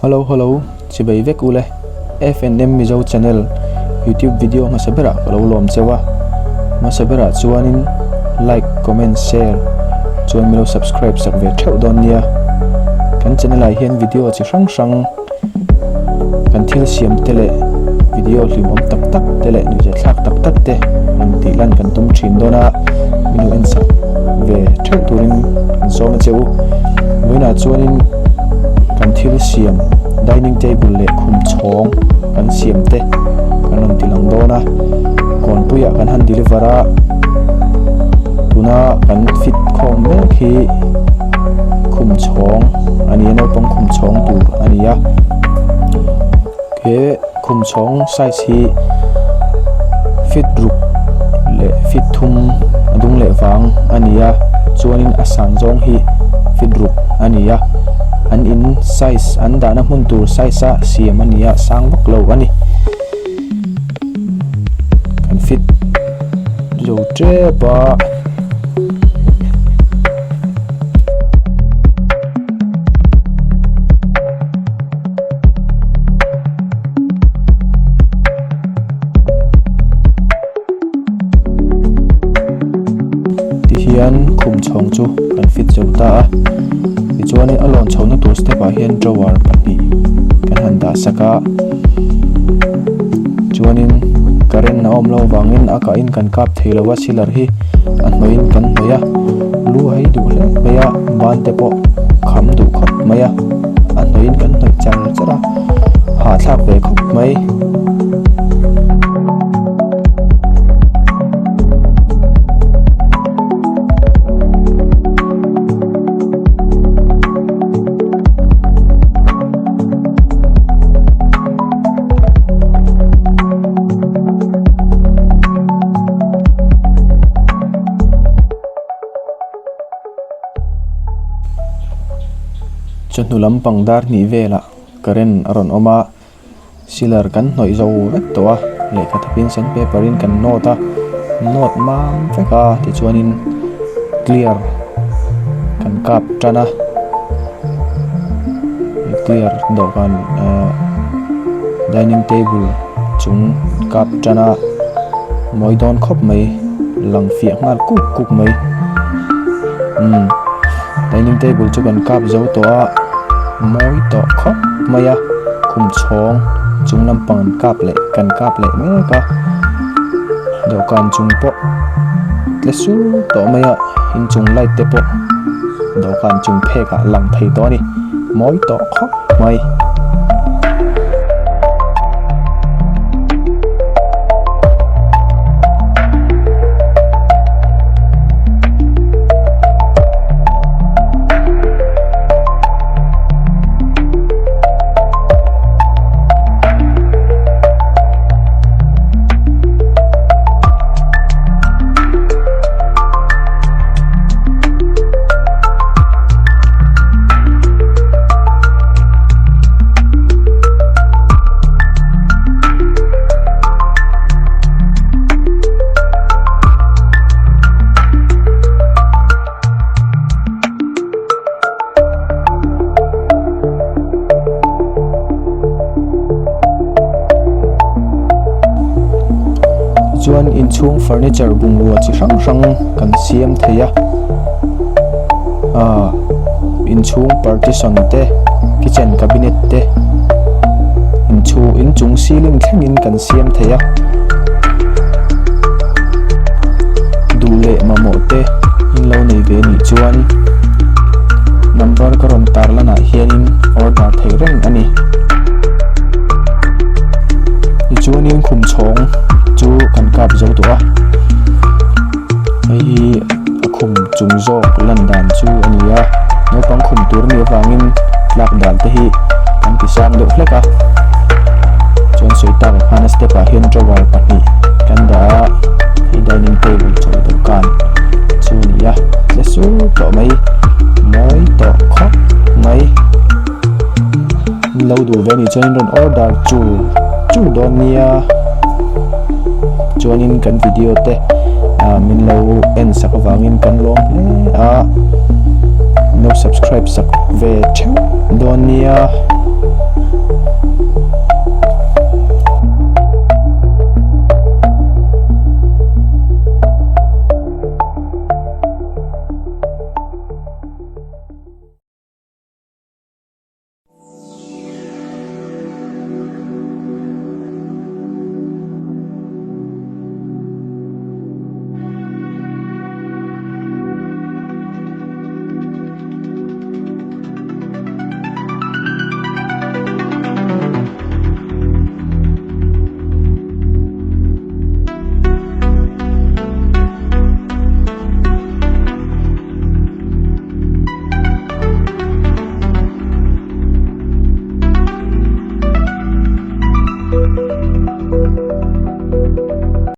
Hello hello chibei vek ule FNM Mizo channel YouTube video hmasa berah ka lo lawm cheu a hmasa berah chuanin like comment share chuan milo subscribe sak ve theuh dawn nia kan channel ah hian video chi hrang hrang Kan thil siam te leh video hlimawm tak tak te leh nuihzathlak tak tak te rawn tih lan kan tum thin dawn a, min lo ensak ve theuh turin kan sawm a che u. Vawiinah chuanin kan thil siam dining table leh khum chhawng kan siam te kan rawn ti lang dawn a, kawnpuiah kan han deliver a, tuna kan fit khawm mek hi khum chhawng a ni a, naupang khum chhawng tur a ni a he khum chhawng size hi feet ruk leh feet thum a dung leh vang a ni a chuanin a san zawng hi feet ruk a ni a an in size an dahna hmun tur size a siam a ni a sang vak lo a ni kan fit zo tep a. Tihian khum chhawng chu kan fit zo ta a tichuanin a lawn chhohna tur step ah hian drawer pahnih kan han dah sak a chuanin current a awm loh avangin a kah in kan kap thei lo a silar hi a hnawih in kan hnawih a lu a hei duh hle mai a ban te pawh kham duh khawp mai a a hnawih in kan hnawih char char a hahthlak ve khawp mai. Chawhnu lampang dar hnih velah current a rawn awm a silar kan hnawih zo vek tawh a lehkha thapin sandpaper in kan nawt a nawt mam vek a tichuanin clear kan kap tan a clear dawhkan ahh dining table chung kap tan a mawi dawn khawp mai lang fiah nghal kuk kuk mai umm dining table chu kan kap zo tawh a mawi tawh khawp mai a khum chhawng chung lampang an kap leh kan kap leh mek a dawhkan chung pawh tle sur tawh mai a inchung light te pawh dawhkan chung phek ah lang thei tawh a ni mawi tawh khawp mai. Chuan inchhung furniture bungrua chi hrang hrang kan siam thei a ahh inchhung partition te kitchen cabinet te inchhung inchung ceiling thlengin kan siam thei a duh leh mamawh te in lo nei ve anih chuan number ka rawn tar lanah hianin order theih reng a ni. Tichuanin khum chhawng chu kan kap zo tawh a hei hi a khum chung zawk lan dan chu a ni a naupang khum tur a nih avangin tlak dan te hi an ti sang deuh hlek a chuan sawi tak ah khan a step ah hian drawer pahnih kan dah a hei dining table chawl dawhkan chu a ni a tle sur tawh mai mawi tawh khawp mai. Lo duh ve anih chuanin rawn order chur chur dawn nia chuanin kan video te ah min lo en sak avangin kan lawm hle a lo subscribe sak ve theuh dawn nia.